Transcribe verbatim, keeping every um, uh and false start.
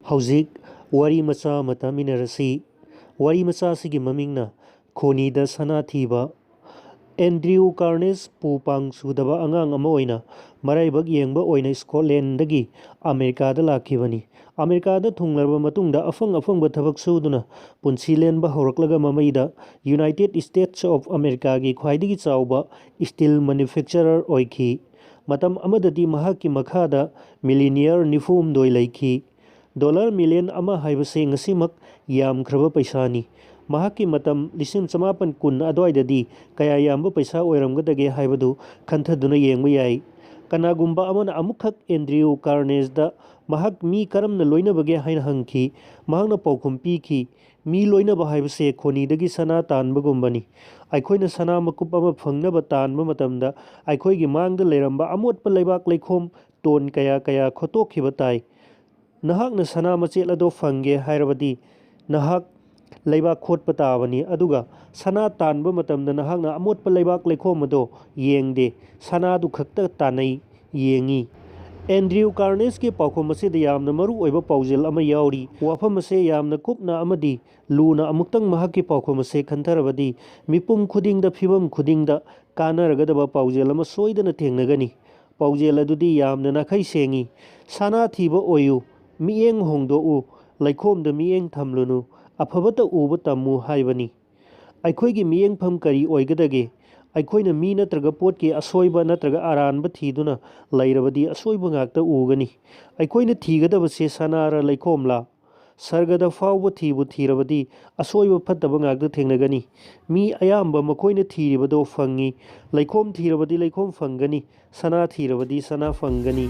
ꯍꯧꯖꯤꯛ ꯋꯥꯔꯤ ꯃꯆꯥ ꯑꯃ ꯇꯥꯃꯤꯟꯅꯔꯁꯤ꯫ ꯋꯥꯔꯤ ꯃꯆꯥ ꯑꯁꯤꯒꯤ ꯃꯃꯤꯡꯅ ꯈꯣꯅꯤꯗ ꯁꯅꯥ ꯊꯤꯕ꯫ ꯑꯦꯟꯗ꯭ꯔꯤꯌꯨ ꯀꯥꯔꯅꯦꯖ ꯄꯨ ꯄꯥꯡ ꯆꯨꯗꯕ ꯑꯉꯥꯡ ꯑꯃ ꯑꯣꯏꯅ ꯃꯔꯥꯏꯕꯛ ꯌꯦꯡꯕ ꯑꯣꯏꯅ ꯁ꯭ꯀꯣꯠꯂꯦꯟꯗꯒꯤ ꯑꯃꯦꯔꯤꯀꯥꯗ ꯂꯥꯛꯈꯤꯕꯅꯤ꯫ ꯑꯃꯦꯔꯤꯀꯥꯗ ꯊꯨꯡꯂꯔꯕ ꯃꯇꯨꯡꯗ ꯑꯐꯪ ꯑꯐꯪꯕ ꯊꯕꯛ ꯁꯨꯗꯨꯅ ꯄꯨꯟꯁꯤ ꯂꯦꯟꯕ ꯍꯧꯔꯛꯂꯒ ꯃꯃꯩꯗ United States of Americaꯒꯤ ꯈ꯭ꯋꯥꯏꯗꯒꯤ ꯆꯥꯎꯕ steel manufacturer ꯑꯣꯏꯈꯤ꯫ ꯃꯇꯝ ꯑꯃꯗꯗꯤ ꯃꯍꯥꯛꯀꯤ ꯃꯈꯥꯗ millionaire ꯅꯤꯐꯨ ꯍꯨꯝꯗꯣꯏ ꯂꯩꯈꯤ꯫ ꯗꯣꯂꯔ ꯃꯤꯂꯤꯌꯟ ꯑꯃ ꯍꯥꯏꯕꯁꯤ ꯉꯁꯤꯃꯛ ꯌꯥꯝꯈ꯭ꯔꯕ ꯄꯩꯁꯥꯅꯤ꯫ ꯃꯍꯥꯛꯀꯤ ꯃꯇꯝ ꯂꯤꯁꯤꯡ ꯆꯃꯥꯄꯟ ꯀꯨꯟ ꯑꯗꯨꯋꯥꯏꯗꯗꯤ ꯀꯌꯥ ꯌꯥꯝꯕ ꯄꯩꯁꯥ ꯑꯣꯏꯔꯝꯒꯗꯒꯦ ꯍꯥꯏꯕꯗꯨ ꯈꯟꯊꯗꯨꯅ ꯌꯦꯡꯕ ꯌꯥꯏ꯫ ꯀꯅꯥꯒꯨꯝꯕ ꯑꯃꯅ ꯑꯃꯨꯛꯈꯛ ꯑꯦꯟꯗ꯭ꯔꯤꯌꯨ ꯀꯥꯔꯅꯦꯖꯗ ꯃꯍꯥꯛ ꯃꯤ ꯀꯔꯝꯅ ꯂꯣꯏꯅꯕꯒꯦ ꯍꯥꯏꯅ ꯍꯪꯈꯤ꯫ ꯃꯍꯥꯛꯅ ꯄꯥꯎꯈꯨꯝ ꯄꯤꯈꯤ, "ꯃꯤ ꯂꯣꯏꯅꯕ ꯍꯥꯏꯕꯁꯦ ꯈꯣꯅꯤꯗꯒꯤ ꯁꯅꯥ ꯇꯥꯟꯕꯒꯨꯝꯕꯅꯤ꯫ ꯑꯩꯈꯣꯏꯅ ꯁꯅꯥ ꯃꯀꯨꯞ ꯑꯃ ꯐꯪꯅꯕ ꯇꯥꯟꯕ ꯃꯇꯝꯗ ꯑꯩꯈꯣꯏꯒꯤ ꯃꯥꯡꯗ ꯂꯩꯔꯝꯕ ꯑꯃꯣꯠꯄ ꯂꯩꯕꯥꯛ ꯂꯩꯈꯣꯝ ꯇꯣꯟ ꯀꯌꯥ ꯀꯌꯥ ꯈꯣꯠꯇꯣꯛꯈꯤꯕ ꯇꯥꯏ꯫ ꯅꯍꯥꯛꯅ ꯁꯅꯥ ꯃꯆꯦꯠ ꯑꯗꯣ ꯐꯪꯒꯦ ꯍꯥꯏꯔꯕꯗꯤ ꯅꯍꯥꯛ ꯂꯩꯕꯥꯛ ꯈꯣꯠꯄ ꯇꯥꯕꯅꯤ, ꯑꯗꯨꯒ ꯁꯅꯥ ꯇꯥꯟꯕ ꯃꯇꯝꯗ ꯅꯍꯥꯛꯅ ꯑꯃꯣꯠꯄ ꯂꯩꯕꯥꯛ ꯂꯩꯈꯣꯝ ꯑꯗꯣ ꯌꯦꯡꯗꯦ, ꯁꯅꯥꯗꯨ ꯈꯛꯇ ꯇꯥꯟꯅꯩ, ꯌꯦꯡꯉꯤ"꯫ ꯑꯦꯟꯗ꯭ꯔꯤꯌꯨ ꯀꯥꯔꯅꯦꯖꯀꯤ ꯄꯥꯎꯈꯨꯝ ꯑꯁꯤꯗ ꯌꯥꯝꯅ ꯃꯔꯨ ꯑꯣꯏꯕ ꯄꯥꯎꯖꯦꯜ ꯑꯃ ꯌꯥꯎꯔꯤ꯫ ꯋꯥꯐꯝ ꯑꯁꯦ ꯌꯥꯝꯅ ꯀꯨꯞꯅ ꯑꯃꯗꯤ ꯂꯨꯅ ꯑꯃꯨꯛꯇꯪ ꯃꯍꯥꯛꯀꯤ ꯄꯥꯎꯈꯨꯝ ꯑꯁꯦ ꯈꯟꯊꯔꯕꯗꯤ ꯃꯤꯄꯨꯝ ꯈꯨꯗꯤꯡꯗ, ꯐꯤꯕꯝ ꯈꯨꯗꯤꯡꯗ ꯀꯥꯟꯅꯔꯒꯗꯕ ꯄꯥꯎꯖꯦꯜ ꯑꯃ ꯁꯣꯏꯗꯅ ꯊꯦꯡꯅꯒꯅꯤ꯫ ꯄꯥꯎꯖꯦꯜ ꯑꯗꯨꯗꯤ ꯌꯥꯝꯅ ꯅꯥꯈꯩ ꯁꯦꯡꯉꯤ꯫ "ꯁꯅꯥ ꯊꯤꯕ ꯑꯣꯏꯌꯨ, ꯃꯤꯠꯌꯦꯡ ꯍꯣꯡꯗꯣꯛꯎ, ꯂꯩꯈꯣꯝꯗ ꯃꯤꯠꯌꯦꯡ ꯊꯝꯂꯨꯅꯨ, ꯑꯐꯕꯇ ꯎꯕ ꯇꯝꯃꯨ" ꯍꯥꯏꯕꯅꯤ꯫ ꯑꯩꯈꯣꯏꯒꯤ ꯃꯤꯠꯌꯦꯡꯐꯝ ꯀꯔꯤ ꯑꯣꯏꯒꯗꯒꯦ? ꯑꯩꯈꯣꯏꯅ ꯃꯤ ꯅꯠꯇ꯭ꯔꯒ ꯄꯣꯠꯀꯤ ꯑꯁꯣꯏꯕ ꯅꯠꯇ꯭ꯔꯒ ꯑꯔꯥꯟꯕ ꯊꯤꯗꯨꯅ ꯂꯩꯔꯕꯗꯤ ꯑꯁꯣꯏꯕ ꯉꯥꯛꯇ ꯎꯒꯅꯤ꯫ ꯑꯩꯈꯣꯏꯅ ꯊꯤꯒꯗꯕꯁꯦ ꯁꯅꯥꯔ ꯂꯩꯈꯣꯝꯂꯥ? ꯁꯔꯒꯗ ꯐꯥꯎꯕ ꯊꯤꯕꯨ ꯊꯤꯔꯕꯗꯤ ꯑꯁꯣꯏꯕ ꯐꯠꯇꯕ ꯉꯥꯛꯇ ꯊꯦꯡꯅꯒꯅꯤ꯫ ꯃꯤ ꯑꯌꯥꯝꯕ ꯃꯈꯣꯏꯅ ꯊꯤꯔꯤꯕꯗꯣ ꯐꯪꯉꯤ꯫ ꯂꯩꯈꯣꯝ ꯊꯤꯔꯕꯗꯤ ꯂꯩꯈꯣꯝ ꯐꯪꯒꯅꯤ, ꯁꯅꯥ ꯊꯤꯔꯕꯗꯤ ꯁꯅꯥ ꯐꯪꯒꯅꯤ꯫